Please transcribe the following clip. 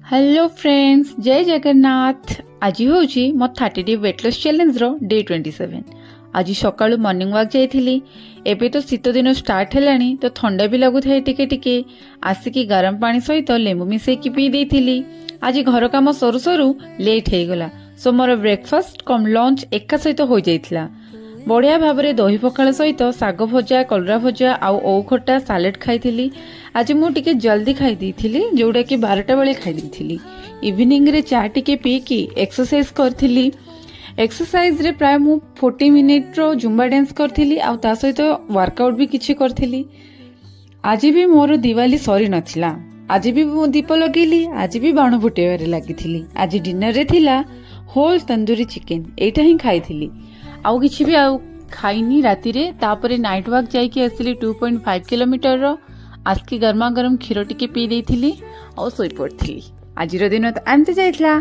Hello friends, ଜୟ ଜଗନ୍ନାଥ। ଆଜି ହେଉଛି ମୋ 30 ଡେ ୱେଟ୍ ଲସ୍ ଚ୍ୟାଲେଞ୍ଜର ଡେ 27। ଆଜି ସକାଳୁ ମର୍ଣ୍ଣିଂ ୱାକ୍ ଯାଇଥିଲି। ଏବେ ତ ଶୀତ ଦିନ ଷ୍ଟାର୍ଟ ହେଲାଣି, ତ ଥଣ୍ଡା ବି ଲାଗୁଥାଏ ଟିକେ ଟିକେ। ଆସିକି ଗରମ ପାଣି ସହିତ ଲେମ୍ବୁ ମିଶେଇକି ପିଇ ଦେଇଥିଲି। ଆଜି ଘର କାମ ସରୁ ସରୁ ଲେଟ୍ ହେଇଗଲା, ସୋ ମୋର ବ୍ରେକଫାଷ୍ଟ କମ୍ ଲଞ୍ଚ ଏକା ସହିତ ହୋଇଯାଇଥିଲା। ବଢ଼ିଆ ଭାବରେ ଦହି ପଖାଳ ସହିତ ଶାଗ ଭଜା, କଲରା ଭଜା ଆଉ ଓଉ ଖଟା, ସାଲାଡ୍ ଖାଇଥିଲି। ଆଜି ମୁଁ ଟିକେ ଜଲ୍ଦି ଖାଇ ଦେଇଥିଲି, ଯୋଉଟାକି 12ଟା ବେଳେ ଖାଇ ଦେଇଥିଲି। ଇଭିନିଂରେ ଚା ଟିକେ ପିଇକି ଏକ୍ସରସାଇଜ କରିଥିଲି। ଏକ୍ସରସାଇଜରେ ପ୍ରାୟ ମୁଁ 40 ମିନିଟ୍ର ଜୁମ୍ବା ଡ୍ୟାନ୍ସ କରିଥିଲି ଆଉ ତା ସହିତ ୱାର୍କଆଉଟ୍ ବି କିଛି କରିଥିଲି। ଆଜି ବି ମୋର ଦିୱାଲି ସରିନଥିଲା। ଆଜି ବି ମୁଁ ଦୀପ ଲଗେଇଲି, ଆଜି ବି ବାଣ ଫୁଟେଇବାରେ ଲାଗିଥିଲି। ଆଜି ଡିନରରେ ଥିଲା ହୋଲ୍ ତନ୍ଦୁରୀ ଚିକେନ, ଏଇଟା ହିଁ ଖାଇଥିଲି, ଆଉ କିଛି ବି ଆଉ ଖାଇନି ରାତିରେ। ତାପରେ ନାଇଟ୍ ୱାକ୍ ଯାଇକି ଆସିଲି 2.5 କିଲୋମିଟରର। ଆସିକି ଗରମା ଗରମ କ୍ଷୀର ଟିକେ ପିଇ ଦେଇଥିଲି ଆଉ ଶୋଇପଡ଼ିଥିଲି। ଆଜିର ଦିନ ତ ଏମିତି ଯାଇଥିଲା।